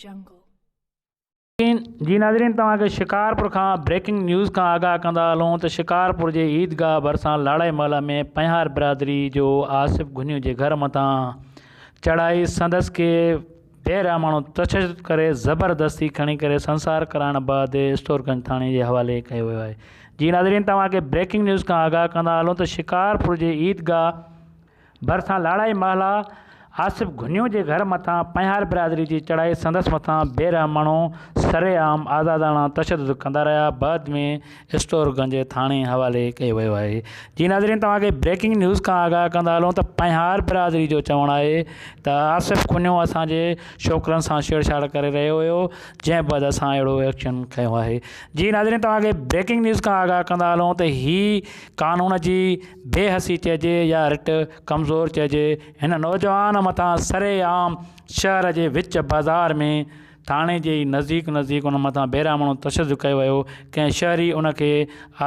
Jungle. جي ناظرين توهان کي شڪارپور کان بريڪنگ نيوز کان آگاهه ڪندا هلون ته شڪارپور جي عيدگاهه ڀرسان لاڙائي محله ۾ پنهيار برادري جو آصف گهنيو جي گهر مٿان چڙهائي سندس کي بي رحماڻو تشدد ڪري زبردستي کڻي ڪري سنسار ڪرائڻ بعد اسٽور گنج ٿاڻي جي حوالي ڪيو ويو آهي جي ناظرين توهان کي بريڪنگ نيوز کان آگاهه ڪندا هلون ته شڪارپور جي عيدگاهه ڀرسان لاڙائي محلا آصف گهنيو جي گهر مٿان پنهيار برادري جي چڙهائي سندس مٿان بي رحماڻو سرعام آزاداڻا تشدد ڪندا رهيا بعد ۾ اسٽور گنج ٿاڻي حوالي ڪيو ويو آهي جي ناظرين توهان کي بريڪنگ نيوز کان آگاهه ڪندا هلون ته پنهيار برادري جو چوڻ آهي ته آصف گهنيو اسان جي ڇوڪرن سان ڇيڙڇاڙ ڪري رهيو هيو جنهن بعد اسان اهڙو ايڪشن کنيو آهي جي ناظرين توهان کي بريڪنگ نيوز کان آگاهه ڪندا هلون ته هي قانون جي بي حسي چئجي يا رٽ ڪمزور چئجي، هن نوجوان مٿان سرعام شهر جي وچ بازار ۾ ٿاڻي جي ئي نزديڪ نزديڪ ان مٿان بيرحماڻو تشدد ڪيو ويو، ڪنهن شهري ان کي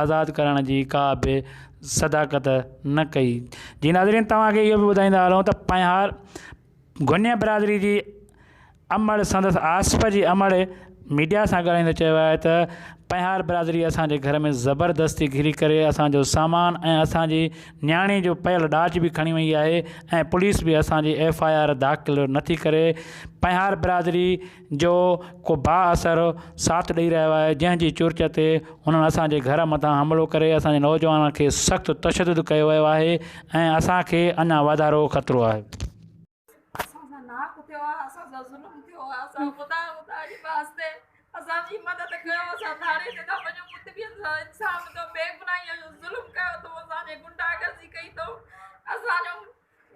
آزاد ڪرائڻ جي ڪا به صداقت نه ڪئي. جي ناظرين توهان کي اهو به ٻڌائيندا هلون ته پنهار گهنيا برادري جي امڙ سندس آصف جي امڙ ميڊيا سان ڳالهائيندي چيو آهي ته پنهار برادري اسان جي گهر ۾ زبردستي گهري ڪري اسان جو سامان ۽ اسان جي نياڻي جو پيل ڏاج به کڻي وئي آهي ۽ پوليس به اسان جي ايف I R داخل نٿي ڪري پنهار برادري جو ڪو با اثر ساٿ ڏئي رهيو آهي جنهن جي چرچ تي هنن اسان جي گهر مٿان حملو ڪري اسان جي نوجوان کي سخت تشدد ڪيو ويو آهي ۽ اسان کي اڃا واڌارو خطرو آهي. اسان سان ناحق ٿيو آهي اسان سان ظلم ٿيو آهي اسان خدا خدا جي واسطي اسان جي مدد ڪيو اسان ٿاڻي تي ٿا وڃون مطمئن سان انصاف ٿيو بيگناهي جو ظلم ڪيو اٿو اسان جي گنڊا گردي ڪئي اٿو اسان جو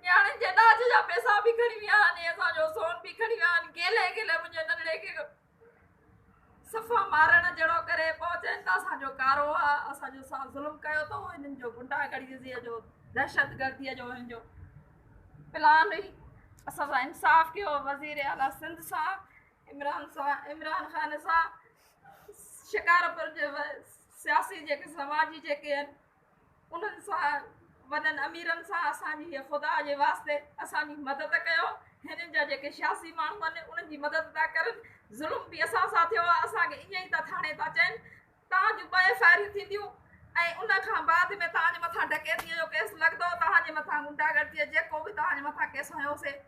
نياڻين جي ڏاج جا پئسا به کڻي ويا آهن اسان جو سون به کڻي ويا آهن گيلي گيلي منهنجي ننڍڙي کي صفا مارڻ جهڙو ڪري پهچين ته اسان جو ڪارو آ اسان جو سان ظلم ڪيو اٿو هنن جو گنڊا گردي جو دهشت گردي جو هنن جو پلان هئي اسان سان انصاف ڪيو وزير اعليٰ سنڌ سان عمران سان عمران خان سان شڪارپور جي سياسي جيڪي سماجي جيڪي آهن انهن سان وڏن اميرن سان اسان جي هيء خدا جي واسطي اسان جي مدد ڪيو هنن جا جيڪي سياسي ماڻهو آهن انهن جي مدد ٿا ڪرن ظلم به اسان سان ٿيو آهي اسان کي ائين ئي ٿا ٿاڻي ٿا چين توهان جون ٻه ايف I آريون ٿينديون ۽ ان کان بعد ۾ توهان جي مٿان ڊڪيتيء جو ڪيس لڳندو توهان جي مٿان غنڊا گرديء جيڪو به توهان جي مٿان ڪيس هنيوسي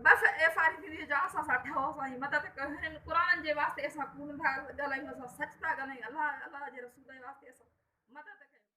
بس ايف I آريون ٿينديون جا اسان سان ٺهو اسان جي مدد ڪيو هنن قرآنن جي واسطي اسان ڪوڙ نٿا ڳالهايون اسان سچ ٿا ڳالهايون الله الله جي رسول جي واسطي اسان.